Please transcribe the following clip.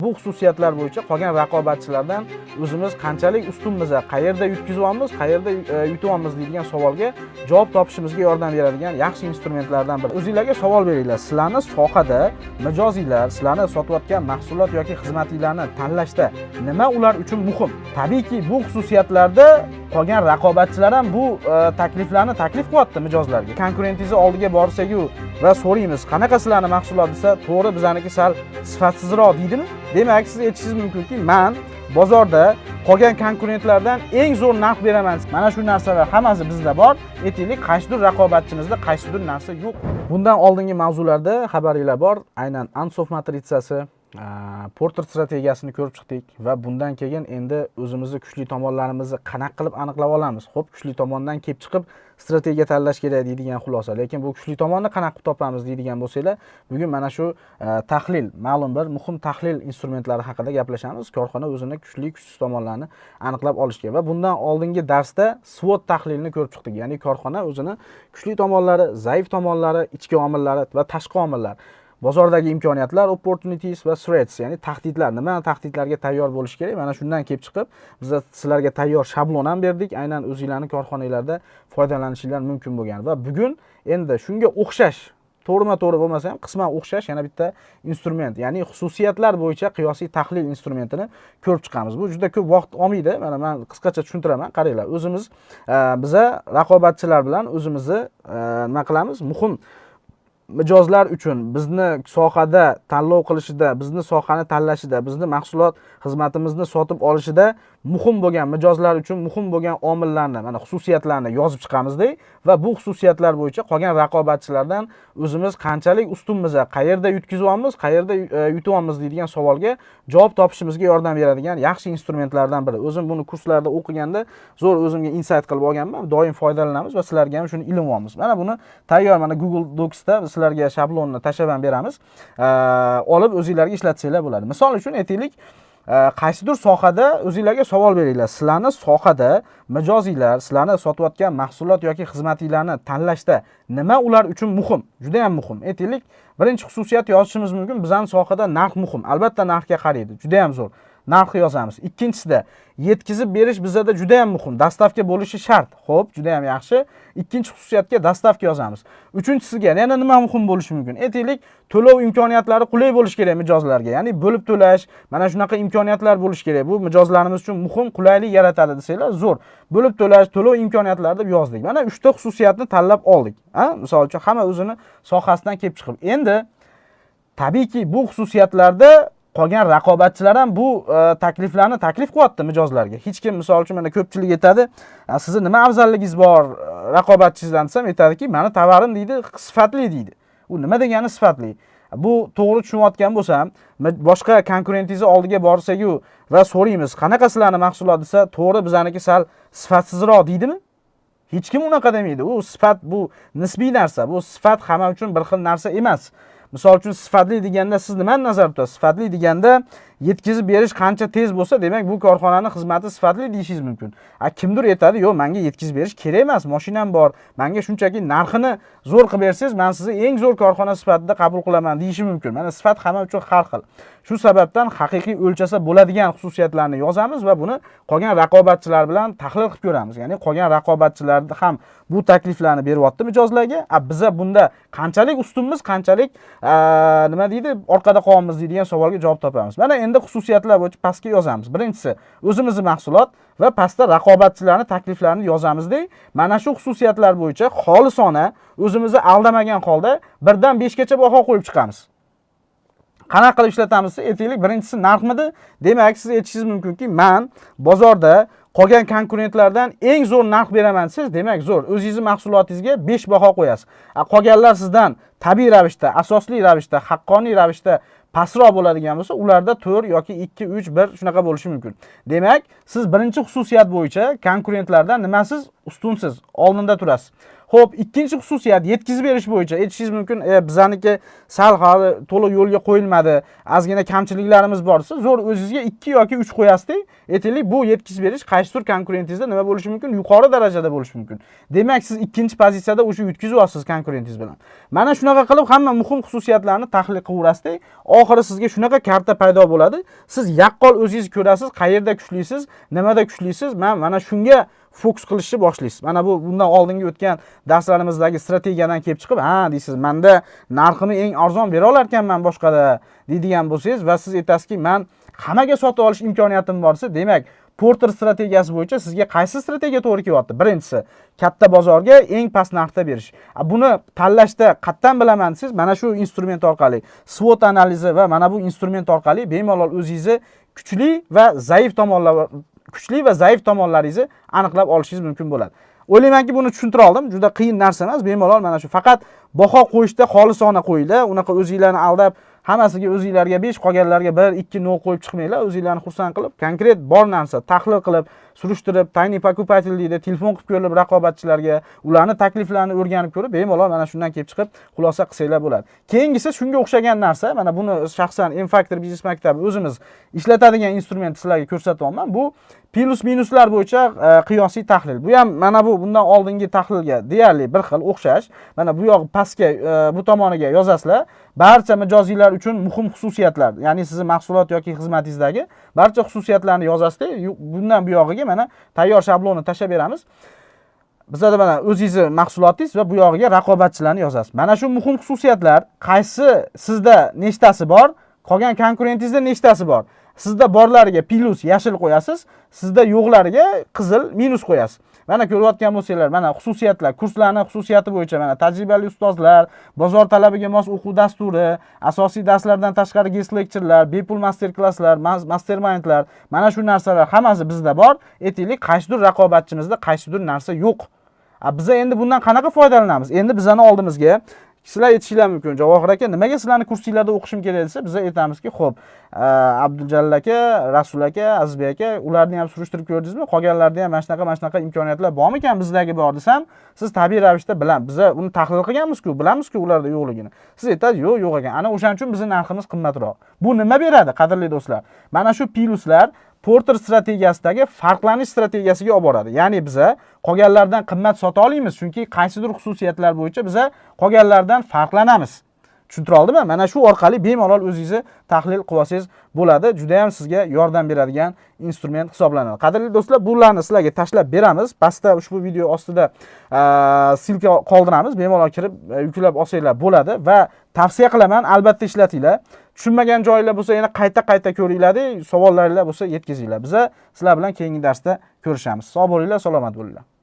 bu xususiyatlar bo'yicha qolgan raqobatchilardan o'zimiz qanchalik ustunmiz, qayerda yutkazyapmiz, qayerda yutyapmiz deydigan savolga javob topishimizga yordam beradigan yaxshi instrumentlardan biri. O'zinglarga savol beringlar: sizlarni sohada mijozinglar sizlarni sotayotgan mahsulot yoki xizmatinglarni tanlashda nima ular uchun muhim? Tabiiyki, bu xususiyatlarda qolgan raqobatchilar ham bu takliflarni taklif qilyapti mijozlarga. Konkurentingizni oldiga borsak-u va so'raymiz, qanaqa sizlarni mahsulot desa, to'g'ri, bizaniki sal sifatsizroq deydimi? Demak, siz aytishingiz mumkinki, man bozorda qolgan konkurentlardan eng zo'r narx beraman. Mana shu narsalar hammasi bizda bor. Aytaylik, qaysidir raqobatchimizda qaysidir narsa yo'q. Bundan oldingi mavzularda xabaringlar bor, aynan Ansoff matritsasi, Porter strategiyasini ko'rib chiqdik va bundan keyin endi o'zimizni kuchli tomonlarimizni qanaqa qilib aniqlab olamiz? Xo'p, kuchli tomondan kelib chiqib strategiya tanlash kerak deydigan xulosa. Lekin bu kuchli tomonni qanaqa qilib topamiz deydigan bo'lsanglar, bugun mana shu tahlil, ma'lum bir muhim tahlil instrumentlari haqida gaplashamiz. Korxona o'zini kuchli, kuchsiz tomonlarini aniqlab olishga va bundan oldingi darsda SWOT tahlilini ko'rib chiqdik. Ya'ni korxona o'zini kuchli tomonlari, zaif tomonlari, ichki omillari va tashqi omillar, bozordagi imkoniyatlar, opportunities va threats, ya'ni tahdidlar, nima tahdidlarga tayyor bo'lish kerak. Mana shundan kelib chiqib, biz sizlarga tayyor shablon ham berdik, aynan o'zinglarni korxonanglarda foydalanishinglar mumkin bo'lgan. Va bugun endi shunga o'xshash, to'g'rima to'g'ri bo'lmasa ham, qisman o'xshash yana bitta instrument, ya'ni xususiyatlar bo'yicha qiyosiy tahlil instrumentini ko'rib chiqamiz. Bu juda ko'p vaqt olmaydi. Mana man qisqacha tushuntiraman. Qaranglar, o'zimiz biza raqobatchilar bilan o'zimizni nima qilamiz? Muhim mijozlar uchun bizni sohada tanlov qilishida, bizni sohani tanlashida, bizni mahsulot, xizmatimizni sotib olishida muhim bo'lgan, mijozlar uchun muhim bo'lgan omillarni, mana xususiyatlarni yozib chiqamizda va bu xususiyatlar bo'yicha qolgan raqobatchilardan o'zimiz qanchalik ustunmiz, qayerda yutkazyapmiz, qayerda yutyapmiz deydigan savolga javob topishimizga yordam beradigan yaxshi instrumentlardan biri. O'zim buni kurslarda o'qiganda zo'r o'zimga insight qilib olganman, doim foydalanamiz va sizlarga ham shuni ilyapmiz. Mana buni tayyor, mana Google Docsda sizlarga shablonni tashlab ham beramiz. Olib o'zinglarga ishlatsanglar bo'ladi. Misol uchun, aytaylik, qaysidir sohada o'zinglarga savol beringlar: sizlarni sohada mijozinglar sizlarni sotayotgan mahsulot yoki xizmatinglarni tanlashda nima ular uchun muhim? Juda ham muhim. Aytaylik, birinchi xususiyat yozishimiz mumkin: bizani sohada narx muhim. Albatta narxga qaraydi, juda ham zo'r, narxni yozamiz. Ikkinchisida yetkazib berish bizada juda ham muhim, доставка bo'lishi shart. Xo'p, juda ham yaxshi, ikkinchi xususiyatga доставка yozamiz. Uchinchisiga yana nima muhim bo'lishi mumkin? Aytaylik, to'lov imkoniyatlari qulay bo'lishi kerak mijozlarga, ya'ni bo'lib to'lash, mana shunaqa imkoniyatlar bo'lishi kerak, bu mijozlarimiz uchun muhim, qulaylik yaratadi desanglar, zo'r, bo'lib to'lash, to'lov imkoniyatlari deb yozdik. Mana uchta xususiyatni tanlab oldik, a? Misol uchun, hamma o'zini sohasidan kelib chiqib. Endi tabiiyki, bu xususiyatlarda qolgan raqobatchilar ham bu takliflarni taklif qilyapti mijozlarga. Hech kim, misol uchun, mana ko'pchilik aytadi, "Sizni nima afzalligingiz bor raqobatchingizdan?" desam, aytadiki, mani tovarim, deydi, sifatli, deydi. U nima degani sifatli? Bu to'g'ri tushunayotgan bo'lsam, boshqa konkurentingizni oldiga borsak-u va so'raymiz, qanaqa sizlarni mahsulot desa, to'g'ri, bizaniki sal sifatsizroq deydimi? Hech kim unaqa demaydi. U sifat bu nisbiy narsa, bu sifat hamma uchun bir xil narsa emas. Misol uchun, sifatli deganda siz nimani nazarda tutasiz? Sifatli deganda yetkazib berish qancha tez bo'lsa, demak, bu korxonani xizmati sifatli deyishingiz mumkin. A kimdir aytadi, yo'q, menga yetkazib berish kerak emas, mashinam bor, menga shunchaki narxini zo'r qilib bersangiz, man sizni eng zo'r korxona sifatida qabul qilaman, deyishi mumkin. Mana sifat hamma uchun har xil. Shu sababdan haqiqiy o'lchasa bo'ladigan xususiyatlarni yozamiz va buni qolgan raqobatchilar bilan tahlil qilib ko'ramiz. Ya'ni qolgan raqobatchilar ham bu takliflarni beryapti mijozlarga, a biza bunda qanchalik ustunmiz, qanchalik nima deydi, orqada qolyapmiz deydigan savolga javob topamiz. Mana endi xususiyatlar bo'yicha pastga yozamiz. Birinchisi o'zimizni mahsulot va pastda raqobatchilarni takliflarini yozamizda, mana shu xususiyatlar bo'yicha xolisona, o'zimizni aldamagan holda 1 dan 5 gacha baho qo'yib chiqamiz. Qanaqa qilib ishlatamiz? Aytaylik, birinchisi narxmidi? Demak, siz aytishingiz mumkinki, man bozorda qolgan konkurentlardan eng zo'r narx beraman desangiz, demak, zo'r, o'zingizni mahsulotingizga 5 baho qo'yasiz. A qolganlar sizdan tabiiy ravishda, asosli ravishda, haqqoniy ravishda pastroq bo'ladigan bo'lsa, ularda 4 yoki 2, 3, 1 shunaqa bo'lishi mumkin. Demak, siz birinchi xususiyat bo'yicha konkurentlardan nimasiz? Ustunsiz, oldinda turasiz. Xo'p, ikkinchi xususiyat yetkazib berish bo'yicha aytishingiz mumkin, bizaniki sal hali to'liq yo'lga qo'yilmadi, ozgina kamchiliklarimiz bor desa, zo'r, o'zingizga 2 yoki 3 qo'yasiz. Aytaylik, bu yetkazib berish qaysidir konkurentingizda nima bo'lishi mumkin? Yuqori darajada bo'lishi mumkin. Demak, siz ikkinchi pozitsiyada o'sha yutkazyapsiz konkurentingiz bilan. Mana shunaqa qilib hamma muhim xususiyatlarni tahlil qilaverasiz. Oxiri sizga shunaqa karta paydo bo'ladi. Siz yaqqol o'zingiz ko'rasiz, qayerda kuchlisiz, nimada kuchlisiz. Man mana shunga fokus qilishni boshlaysiz. Mana bu bundan oldingi o'tgan darslarimizdagi strategiyadan kelib chiqib, ha deysiz, menda narxini eng arzon bera olar ekanman boshqada deydigan bo'lsangiz va siz aytasizki, man hammaga sotib olish imkoniyatim bor desa, demak, Porter strategiyasi bo'yicha sizga qaysi strategiya to'g'ri kelyapti? Birinchisi, katta bozorga eng past narxda berish. Buni tanlashda qayerdan bilaman desangiz, mana shu instrument orqali, SWOT analizi va mana bu instrument orqali bemalol o'zingizni kuchli va zaif tomonlaringizni aniqlab olishingiz mumkin bo'ladi. O'ylaymanki, buni tushuntira oldim. Juda qiyin narsa emas. Bemalol mana shu faqat baho qo'yishda xolisona qo'yinglar. Unaqa o'zinglarni aldab, hammasiga o'zinglarga 5, qolganlarga 1, 2, 0 qo'yib chiqmanglar. O'zinglarni xursand qilib, konkret bor narsa tahlil qilib, surishtirib, тайный покупатель deydi, telefon qilib ko'rilib raqobatchilarga, ularni takliflarini o'rganib ko'rib, bemalol mana shundan kelib chiqib xulosa qilsanglar bo'ladi. Keyingisi shunga o'xshagan narsa, mana buni shaxsan M Factor biznes maktabi o'zimiz ishlatadigan instrument sizlarga ko'rsatyapman. Bu plyus minuslar bo'yicha qiyosiy tahlil. Bu ham mana bu bundan oldingi tahlilga deyarli bir xil, o'xshash. Mana bu yoq pastga, bu tomoniga yozasizlar. Barcha mijozlar uchun muhim xususiyatlar, ya'ni sizni mahsulot yoki xizmatingizdagi barcha xususiyatlarni yozasizda, bundan bu yog'iga mana tayyor shablonni tashlab beramiz. Bizada mana o'zingizni mahsulotingiz va bu yog'iga raqobatchilarni yozasiz. Mana shu muhim xususiyatlar qaysi, sizda nechtasi bor, qolgan konkurentingizda nechtasi bor. Sizda borlariga plyus yashil qo'yasiz, sizda yo'qlariga qizil minus qo'yasiz. Mana ko'rayotgan bo'lsanglar, mana xususiyatlar, kurslarning xususiyati bo'yicha mana tajribali ustozlar, bozor talabiga mos o'quv dasturi, asosiy darslardan tashqari guest lecturelar, bepul master klasslar, mastermindlar, mana shu narsalar hammasi bizda bor. Aytaylik, qaysidir raqobatchimizda qaysidir narsa yo'q. Biza endi bundan qanaqa foydalanamiz? Endi bizani oldimizga sizlar aytishinglar mumkin, Javohir aka, nimaga sizlarni kursinglarda o'qishim kerak desa, biza aytamizki, xo'p, Abdujalil aka, Rasul aka, Azizbek aka, ularni ham surishtirib ko'rdingizmi? Qolganlarda ham mana shunaqa, mana shunaqa imkoniyatlar bormikan, bizdagi bor desam, siz tabiiy ravishda bilan biza uni tahlil qilganmiz-ku, bilamizku ularda yo'qligini. Siz aytasiz, yo'q, yo'q ekan. Ana o'shaning uchun bizning narximiz qimmatroq. Bu nima beradi, qadrli do'stlar? Mana shu plyuslar Porter strategiyasidagi farqlanish strategiyasiga olib boradi. Ya'ni biza qolganlardan qimmat sota olamiz, chunki qaysidir xususiyatlar bo'yicha biza qolganlardan farqlanamiz. Tushuntira oldimmi? Mana shu orqali bemalol o'zingizni tahlil qilib olsangiz bo'ladi. Juda ham sizga yordam beradigan instrument hisoblanadi. Qadrli do'stlar, bularni sizlarga tashlab beramiz. Pastda ushbu video ostida ссылка qoldiramiz. Bemalol kirib yuklab olsanglar bo'ladi va tavsiya qilaman, albatta ishlatinglar. Tushunmagan joylar bo'lsa yana qayta-qayta ko'ringlar, savollaringlar bo'lsa yetkazinglar. Biza sizlar bilan keyingi darsda ko'rishamiz. Sog' bo'linglar, salomat bo'linglar.